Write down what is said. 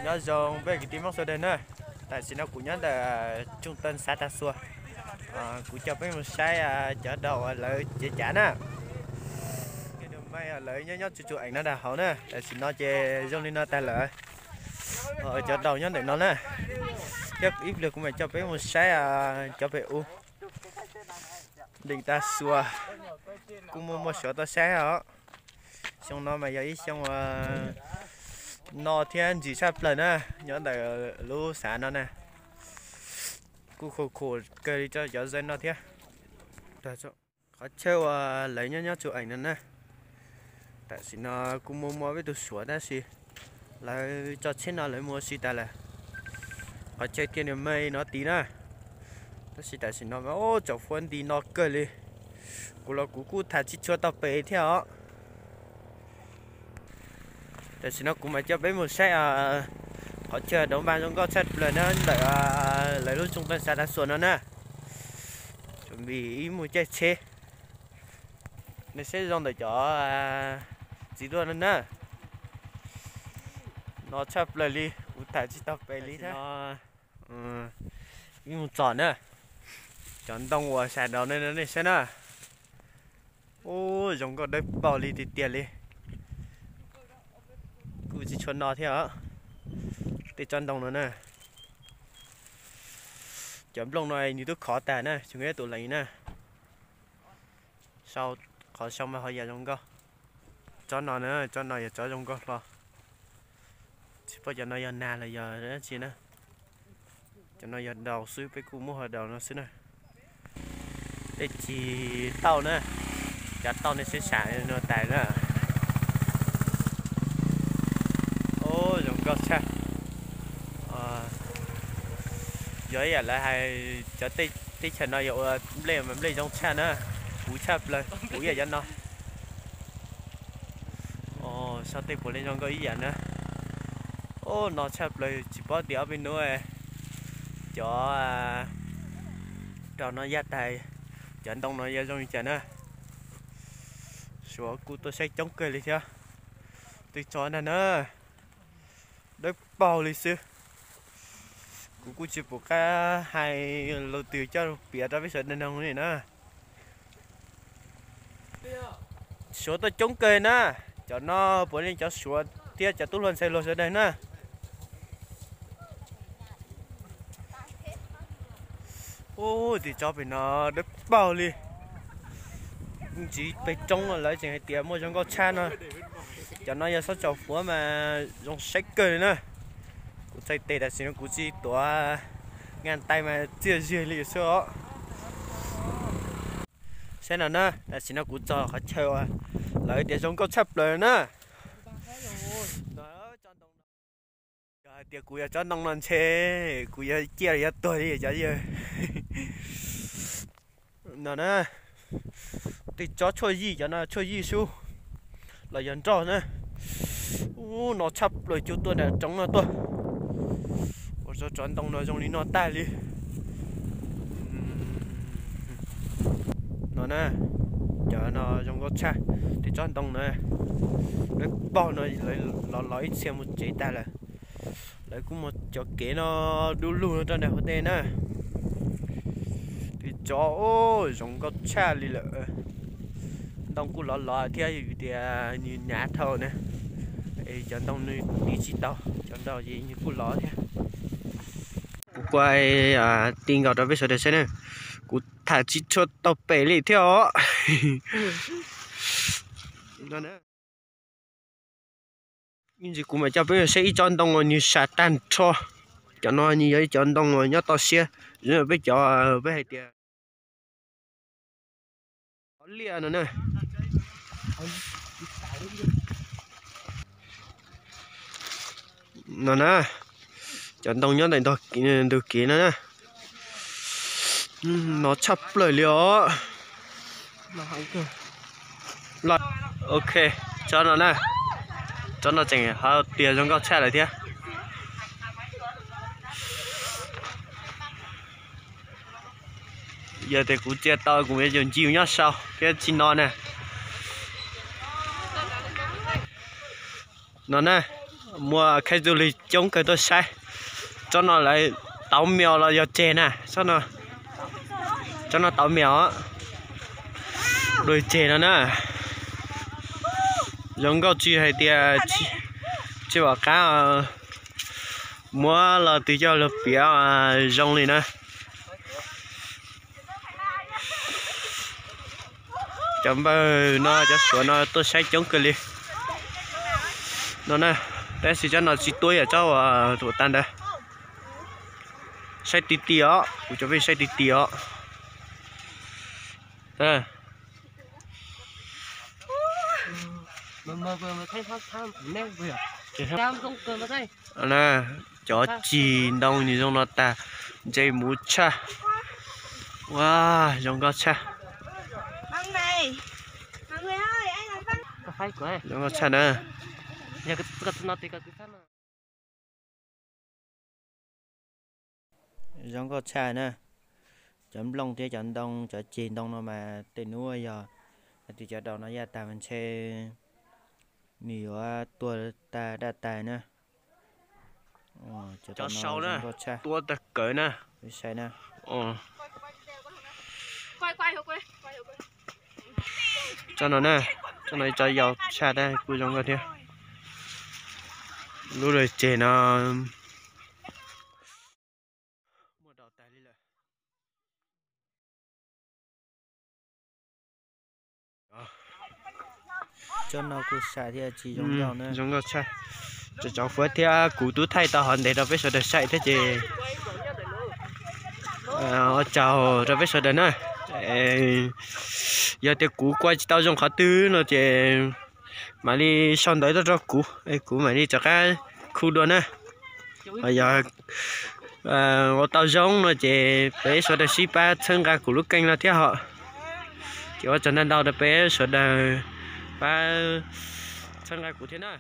Nyob zoo peb kwv tij Hmoob sawv daws na. Tam sim no kuv nyob ntawm Tsooj Teej xav Tag Xua. Kuv coj peb mus saib cov daus uas lawv cev cav na. Lawv nyob nyob tsuj tsuj eem no dag hauv na. Tam sim no ces zoo li no tag lawm. Cov daus nyob ntawm no na. Thiab ib pliag kuv mam coj peb mus saib cov pem u. Deem Tag Xua kuj muaj muaj suav tuaj saib os. Xyoo no mas yog ib xyoo no thiab ntsim tshaj plaws na, nyob ntawm lub xav no na. Kuj khum khum kawg li rau cov zaj no thiab. Qhov chaw uas lawv nyob nyob tsuj eem no na. Tam sim no kuj muaj muaj peb tug suav tab sis lawv tso tsheb no lawv mus ua si tas lawm. Qhov chaw tiaj nws me no tid na. Tab sis tam sim no mas tsaus fuab nti no kawg li. Kuv los kuv kuj tham tsis tshua tau pem thiab os. Tam sim no kuv mam coj peb mus saib qhov chaw dob npas zoo nkauj tshaj plaws na ntawm lawv lub Tsooj Teej xav Tag Xua no na. Tsuas vim ib mus caij tsheb. Nej saib zoo ntawm cov txiv duaj no na. No tshaj plaws li, kuv tham tsis tau pem li thiab. Ib mus txog na, cov ntoo uas sab nraud no nej saib na. Ub, zoo nkauj dawb paug li tiag tiag li. Kuj tsis tshua no thiab os. Tej tsob ntoo no na. Cov nplooj no nws twb khov tag na, tsis muaj ib tug lees na. Sau, qhov sau mas ho yam zoo nkauj. Tsob no na, tsob no yog tsob zoo nkauj hlo. Tsis paub cov no yog nag los yog dab tsi na. Cov no yog daus xwb, peb kuj muab ho daus no xwb na. Tej txiv tauj na, cov tauj nej saib sam no tas na. Ub, zoo nkauj tshaj. Yog ib yam lawv hais cov teb chaws no yog ua nplej mas nplej zoo tshaj na, puv tshaj plaws, puv ib yam cov no. Sau tej puav leej zoo nkauj ib yam na. Ub, no tshaj plaws tsis paub tias ob peb hnub cov rau no yaj tas cov ntoo no yuav zoo li cas na. Suav kuj tuaj saib coob kawg li thiab. Twb tso ntag na. Dawb paug li xwb. Kuv kuj tsis pom qab hais lus twg coj piav rau peb sawv daws mloog li na. Suav tuaj coob kawg na. Cov no puav leej cov suav thiab cov tub hluas ntxhais hluas sawv daws na. Ub, tej tsob pem no dawb paug li. Ntsis pem roob lawv tseem hais tias muaj zoo nkauj tshaj no. Cov no yog xob tsaus fuab mas zoo saib kawg li na. Kuv txhais tes tam sim no kuv tsis tuav nkas tais mas txiaj ziag li xwb os. Saib no na, tam sim no kuv txog qhov chaw uas lawv tias zoo nkauj tshaj plaws na. Yog hais tias kuv yog tsob ntoo no ntshe kuv yuav ciaj los yuav tuag li cov yawg. No na, tej tsob tshuaj yij, cov no tshuaj yij sub los yog nroj na. Ub, no tshaj plaws, cua tuaj nram roob no tuaj. Ua rau tsob ntoo no zoo li no tag li. No na, cov no zoo nkauj tshaj. Tej tsob ntoo na, dawb paug no lawv los los ib txhia mus tsev tag lawm. Lawv kuj muaj cov kev no du lug no rau nram hauv tej na. Tej tsob zoo nkauj tshaj li lawm. Ntoo kuj lov lov thiab, vim tias nws hnav dhau na, es cov ntoo nws tiv tsis tau, cov ntoo ces nws kuj lov thiab. Kuv kuaj ti nkaus rau peb sawv daws saib na, kuv tham tsis tshua tau pem li thiab os. Ib ntsis kuv mam coj peb saib ib tsob ntoo uas nws sam tag nrho. Cov no nws yog ib cov ntoo uas nyob toj siab, zoo peb cov peb hais tias liaj no na. No na, cov ntoo nyob ntawm ntug kev no na. No tshaj plaws li os. Ok, tsob no na, tsob no tseem ho tias zoo nkauj tshaj lawm thiab. Yog tias kuv tsia tau kuv yuav tsum ncig nyob sau thiab tsis no na. No na, Muaj khaib du lig coob kawg tuaj saib. Tsob no lawv tauv mias los yog tseg na. Tsob no tauv mias os. Du lig tseg no na. Zoo nkauj tsis hais tias tsis pom qab muab los twg coj los piav zoo li na. Cov npawg no cov suav no tuaj saib coob kawg li no na. Tab sis tsob no tsis tuab yam tsob uas tuam tas ntawd. Saib ti ti os, kuv cov pheej saib ti ti os. Cov cig ntoo nws zoo no tag, ntse muv tshaj. Ua, zoo nkauj tshaj. Zoo nkauj tshaj na. Zoo nkauj tshaj na. Cov nplooj thiab cov ntoo, cov ceg ntoo no mas tej hnub yog hais tias cov daus no yaj tag mas ntshe nws yuav tuag tag daj tas na. Cov sau na, tua tag kawg na. Tsob no na, tsob no ib tsob yau tshaj tab kuj zoo nkauj thiab. Lub lawg tseg no muaj daus tag li lawm. Tsob no kuj sam thiab tsis zoo nkauj na. Zoo nkauj tshaj. Tseem tsov fuav thiab kuv twb thaij tau hov ntev rau peb sawv daws saib thiab ces ua tsaug rau peb sawv daws na. Yog tias kuv kuaj tsis tau zoo qhov twg no ces mam li sau ntawv tuaj rau kuv, kuv mam li rov qab khu dua na. Ho yog ua tau zoo no ces peb sawv daws sib pab txhawb nqa kuv lub keej no thiab hos. Ces ua tsaug ntau ntau rau peb sawv daws pab txhawb nqa kuv thiab na.